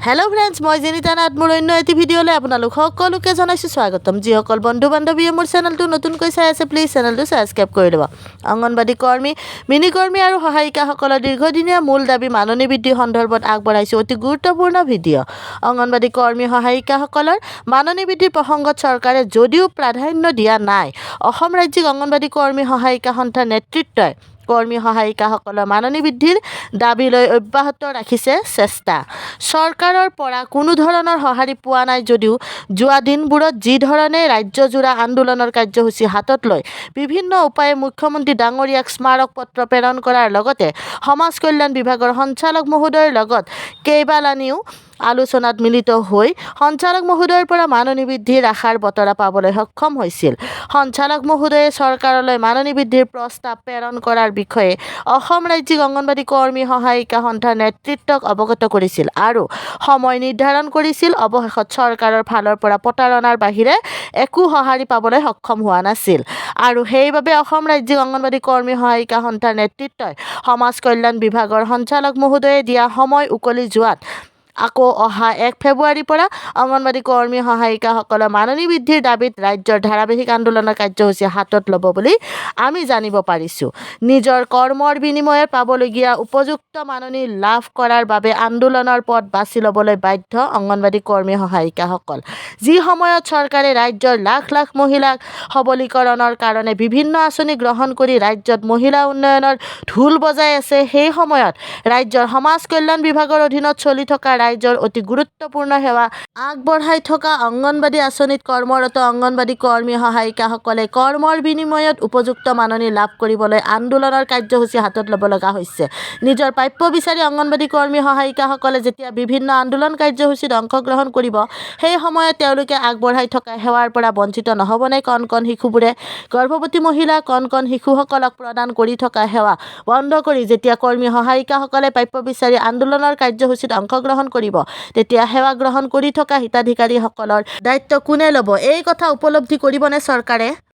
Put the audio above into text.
Hello' friends, মই জেনিতা নাথ। মোৰ অন্য এটি ভিডিঅ'লৈ আপোনালোক সকলোকে জনাইছোঁ স্বাগতম। যিসকল বন্ধু বান্ধৱীয়ে মোৰ চেনেলটো নতুনকৈ চাই আছে, প্লিজ চেনেলটো ছাবস্ক্ৰাইব কৰি ল'ব। অংগনবাড়ী কৰ্মী, মিনি কৰ্মী আৰু সহায়িকাসকলৰ দীৰ্ঘদিনীয়া মূল দাবী মাননি বৃদ্ধি সন্দৰ্ভত আগবঢ়াইছোঁ অতি গুৰুত্বপূৰ্ণ ভিডিঅ'। অংগনবাড়ী কৰ্মী, সহায়িকাসকলৰ মাননি বৃদ্ধিৰ প্ৰসংগত চৰকাৰে যদিও প্ৰাধান্য দিয়া নাই, অসম ৰাজ্যিক অংগনবাড়ী কৰ্মী সহায়িকা সন্থাৰ নেতৃত্বই কৰ্মী সহায়িকাসকলৰ মাননি বৃদ্ধিৰ দাবী লৈ অব্যাহত ৰাখিছে চেষ্টা। চৰকাৰৰ পৰা কোনো ধৰণৰ সঁহাৰি পোৱা নাই যদিও যোৱা দিনবোৰত যি ধৰণে ৰাজ্যজোৰা আন্দোলনৰ কাৰ্যসূচী হাতত লৈ বিভিন্ন উপায়ে মুখ্যমন্ত্ৰী ডাঙৰীয়াক স্মাৰক পত্ৰ প্ৰেৰণ কৰাৰ লগতে সমাজ কল্যাণ বিভাগৰ সঞ্চালক মহোদয়ৰ লগত কেইবালানিও আলোচনাত মিলিত হৈ সঞ্চালক মহোদয়ৰ পৰা মাননি বৃদ্ধিৰ আশাৰ বতৰা পাবলৈ সক্ষম হৈছিল। সঞ্চালক মহোদয়ে চৰকাৰলৈ মাননি বৃদ্ধিৰ প্ৰস্তাৱ প্ৰেৰণ কৰাৰ বিষয়ে অসম ৰাজ্যিক অংগনবাড়ী কৰ্মী সহায়িকা সন্থাৰ নেতৃত্বক অৱগত কৰিছিল আৰু সময় নিৰ্ধাৰণ কৰিছিল। অৱশেষত চৰকাৰৰ ফালৰ পৰা প্ৰতাৰণাৰ বাহিৰে একো সঁহাৰি পাবলৈ সক্ষম হোৱা নাছিল আৰু সেইবাবে অসম ৰাজ্যিক অংগনবাড়ী কৰ্মী সহায়িকা সন্থাৰ নেতৃত্বই সমাজ কল্যাণ বিভাগৰ সঞ্চালক মহোদয়ে দিয়া সময় উকলি যোৱাত আকৌ অহা 1 ফেব্ৰুৱাৰীৰ পৰা অংগনবাড়ী কৰ্মী সহায়িকাসকলৰ মাননি বৃদ্ধিৰ দাবীত ৰাজ্যৰ ধাৰাবাহিক আন্দোলনৰ কাৰ্যসূচী হাতত ল'ব বুলি আমি জানিব পাৰিছোঁ। নিজৰ কৰ্মৰ বিনিময়ত পাবলগীয়া উপযুক্ত মাননি লাভ কৰাৰ বাবে আন্দোলনৰ পথ বাছি ল'বলৈ বাধ্য অংগনবাড়ী কৰ্মী সহায়িকাসকল। যি সময়ত চৰকাৰে ৰাজ্যৰ লাখ লাখ মহিলাক সবলীকৰণৰ কাৰণে বিভিন্ন আঁচনি গ্ৰহণ কৰি ৰাজ্যত মহিলা উন্নয়নৰ ঢোল বজাই আছে, সেই সময়ত ৰাজ্যৰ সমাজ কল্যাণ বিভাগৰ অধীনত চলি থকা ৰাইজৰ অতি গুৰুত্বপূৰ্ণ সেৱা আগবঢ়াই থকা অংগনবাড়ী আঁচনিত কৰ্মৰত অংগনবাড়ী কৰ্মী সহায়িকাসকলে কৰ্মৰ বিনিময়ত উপযুক্ত মাননি লাভ কৰিবলৈ আন্দোলনৰ কাৰ্যসূচী হাতত ল'ব লগা হৈছে। নিজৰ প্ৰাপ্য বিচাৰি অংগনবাড়ী কৰ্মী সহায়িকাসকলে যেতিয়া বিভিন্ন আন্দোলন কাৰ্যসূচীত অংশগ্ৰহণ কৰিব, সেই সময়ত তেওঁলোকে আগবঢ়াই থকা সেৱাৰ পৰা বঞ্চিত নহ'বনে কণ কণ শিশুবোৰে? গৰ্ভৱতী মহিলা, কণ কণ শিশুসকলক প্ৰদান কৰি থকা সেৱা বন্ধ কৰি যেতিয়া কৰ্মী সহায়িকাসকলে প্ৰাপ্য বিচাৰি আন্দোলনৰ কাৰ্যসূচীত অংশগ্ৰহণ কৰিব, তেতিয়া সেৱা গ্ৰহণ কৰি থকা হিতাধিকাৰীসকলৰ দায়িত্ব কোনে ল'ব? এই কথা উপলব্ধি কৰিবনে চৰকাৰে?